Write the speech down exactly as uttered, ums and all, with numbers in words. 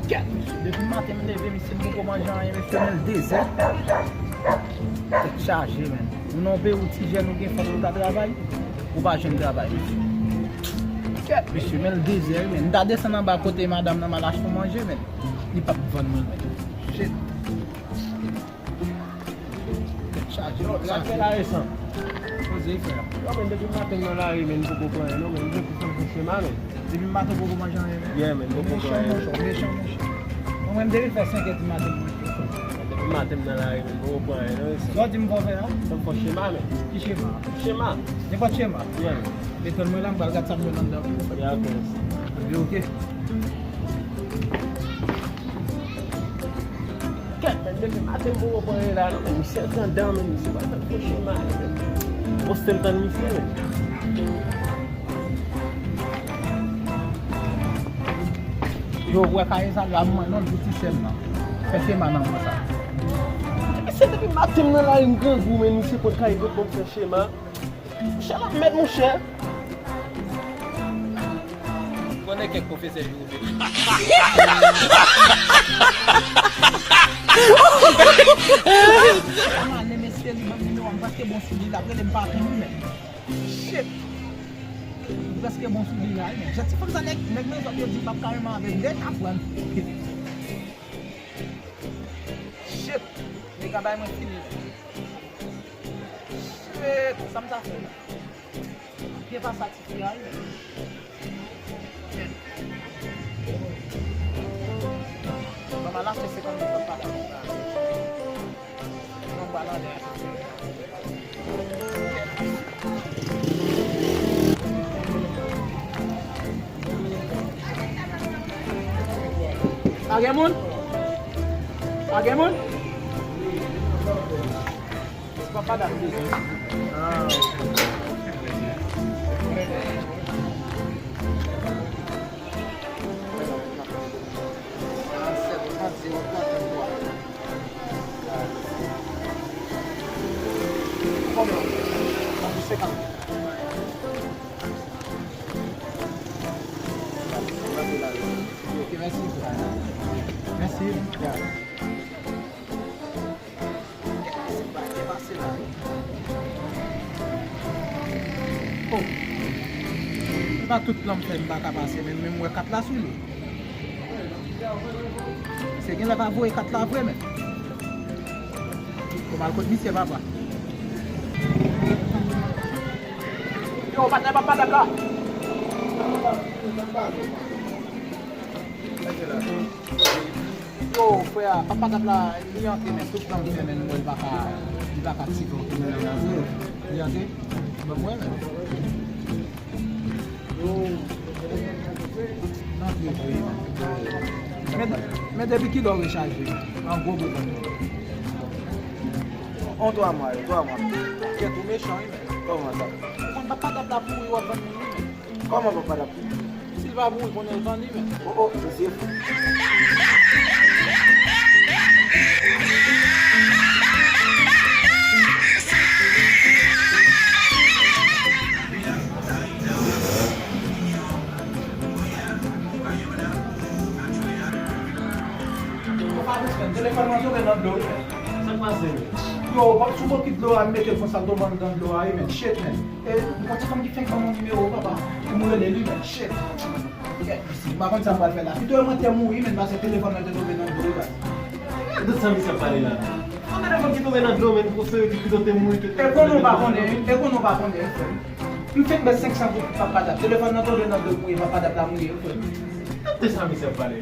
Kèt, mesye, depi maten m leve, mesye, m poko manje anyen, mesye, men l dezè. Tèt chaje, men. Ou nan yon peyi ou ti jèn ou gen fòs pou ta travay, ou pa jwenn travay, mesye. Kèt, mesye, men l dezè, men. M ta desann anba kote madanm nan m al achte yon manje, men. Li p ap vann mwen, men. Shit. Chaje, yo, sa fè la resan. Poze, frè. Yo, men, depi maten nan lari, men, m poko pran anyen, non, men, m poko fè m fè chema, men. Depi maten, poko manje anyen, men. Yeah, men, m poko pran anyen. Mechan, mechan, mechan, mechan. Mwen, menm, depi fè senk è di maten, mwen. Depi maten, m nan lari, men, m poko pran anyen, non, resan. Sa w di m fò fè a? Fè m fè chema, men. Ki chema? Chema. Nenpòt chema? Yeah, men. Etann mwen la, m pral gad sa m jwenn anndan pou ou. Ya, ok. Anben, ok. Kèt, men, depi maten m poko pran anyen la, non, men misye antre anndan, men misye pa fè fò chema, men. Poste m tann misye, men. Yo, wè kay sa la, mwen, non, di ti sè m nan. Fè chema nan mwen sa. Misye depi maten m nan lari, m grangou, men misye pot kay pot ban m fè chema. Monchè, la mèd, monchè. Konnen kèk pwofesè yo ouvri. Kòman ale, mesye, li ban m nimewo a, m prèske bon sou li, l ap rele m pa konn li menm. Shit. M prèske bon sou li la, wi, men. Jan ti fanm sa, nèg, nèg nan zòt yo di m p ap ka renmen avè l, lè n ap pran. Shit. Nèg la bay mwen fini. Shit, sa m ta fè la? Byen pase a ti fi a, wi. Ban m al achte senkant goud pa m pa dakò. Yon bal anlè a. Pa gen moun? Pa gen moun? Papa dat bezwen. Ah. Konbyen? Senkant. Ok, mèsi. Mèsi. Oh. Se pa tout plan m fè m pa ka pase, men, men m wè kat la sou li. Se genlè pa voye kat la vre, men. Ou mal kot misye, papa. Yo, patnè, papa, dab la. Yo, frè, papa dat la, li antre, men tout plan m fè, men nou wè li pa ka, li pa ka tive antre, men li antre. Li antre? Ban m wè, men. Yo. Antre vre. Men, men depi kilè w rechaje? An gwo bout. On twa mwa, yo, twa mwa. Kèt ou mechan, wi, men. Kòman sa? Ou konn papa dat la pouri, w ap vann moun, wi, men. Kòman papa dat la pouri? Si l pa pouri, konnen l vann li menm. Oh, oh, mesye. Telefòn nan tonbe nan dlo wi. Sa k pase? Yo, sou bokit dlo a, m mete l konsa, l tonbe anndan dlo a wi, men. Shit, men. E, yon ti fanm ki fenk ban mwen nimewo, papa, pou mwen rele li, men, shit. Kèt, isi, m pa konn sa m pral fè la. Pito mwen te mouri, men, pase telefòn mwen te tonbe nan dlo, baz. Gade sa misye ap pale la. Yon telefòn ki tonbe nan dlo, men, pou se ki pito te mouri ke. E konnen w pa konnen, e konnen w pa konnen, frè m. M fenk bay senk san goud pou papa dat. Telefòn nan tonbe nan dlo pou papa dat la mouri, frè m. Gade sa misye ap pale.